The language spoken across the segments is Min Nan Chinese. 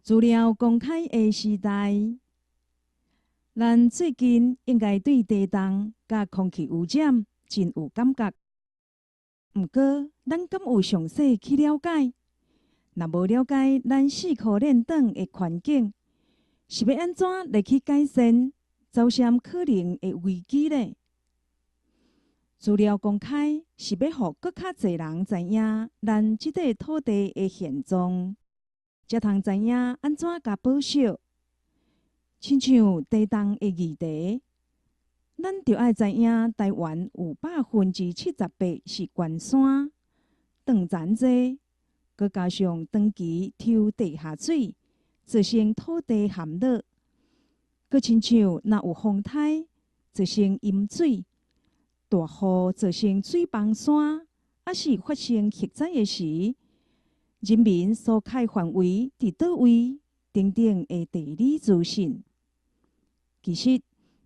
資料公開的時代，咱最近應該對地動佮空氣污染真有感覺。毋過，咱敢有詳細去了解？若無了解咱四箍練轉的環境，是欲按怎來去改善，走向可能的危機呢？資料公開是欲予閣較濟人知影咱這塊土地的現狀，才通知影按怎共保守。親像地動的議題，咱著愛知影台灣有78%是懸山、斷層濟，閣加上長期抽地下水，造成土地陷落。閣親像若有風颱，造成淹水、大雨造成水崩山，抑是發生核災的時，人民疏開範圍佇佗位等等的地理資訊。其實，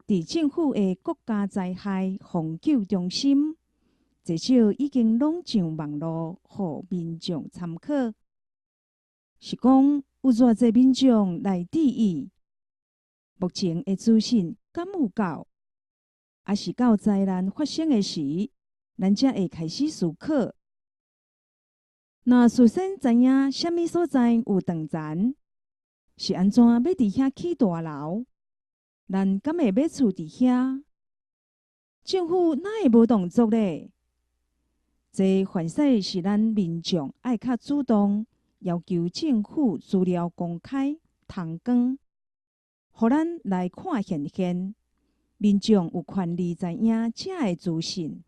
佇政府的國家災害防救中心，濟少已經攏上網路，予民眾參考。是講有偌濟民眾來質疑，目前的資訊敢有夠？抑是到災難發生的時，咱才會開始思考。若事先知影啥物所在有斷層，是按怎欲佇遐起大樓？咱敢會買厝佇遐？政府哪會無動作咧？這凡勢是咱民眾愛較主動，要求政府資料公開、通光，予咱來看現現。民眾有權利知影這个資訊。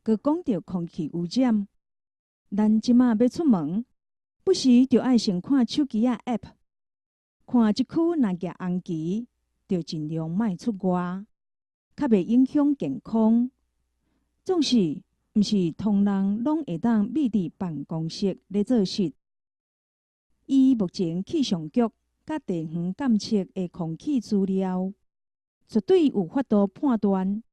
閣講著空氣污染，咱這馬欲出門，不時就愛先看手機仔 App，看這區若舉紅旗，就盡量莫出外，較袂影響健康。總是毋是通人攏會當覕佇辦公室咧做事。以目前氣象局佮地方監測的空氣資料，絕對有法度判斷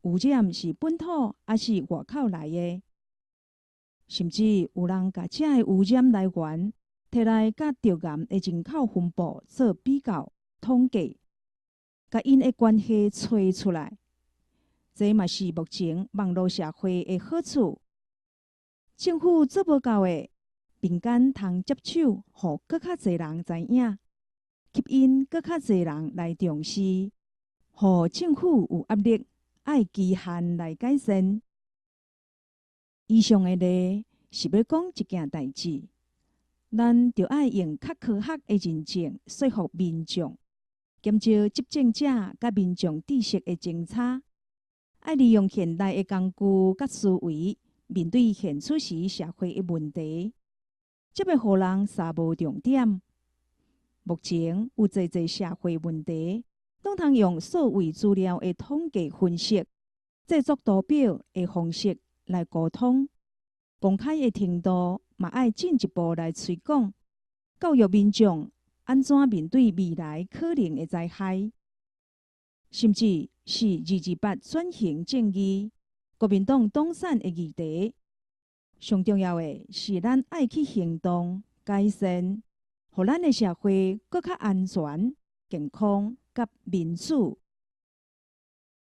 污染是本土抑是外口來的。甚至有人共這个污染來源提來佮著癌的人口分布做比較統計，共𪜶的關係揣出來。這嘛是目前網路社會的好處。政府做無夠的，民間通接手，予閣較濟人知影，吸引閣較濟人來重視，予政府有壓力，愛期限來改善。以上的例是欲講一件代誌，咱著愛用較科學的認證說服民眾，減少執政者佮民眾知識的爭差。愛利用現代的工具佮思維，面對現此時社會的問題，才袂予人捎無重點。目前有濟濟社會問題，攏通用數位資料的統計分析、製作圖表的方式來溝通。公開的程度嘛愛進一步來推廣，教育民眾按怎面對未來可能的災害，甚至是228轉型正義、國民黨黨產的議題。上重要的是，咱愛去行動改善，予咱的社會閣較安全、健康佮民主。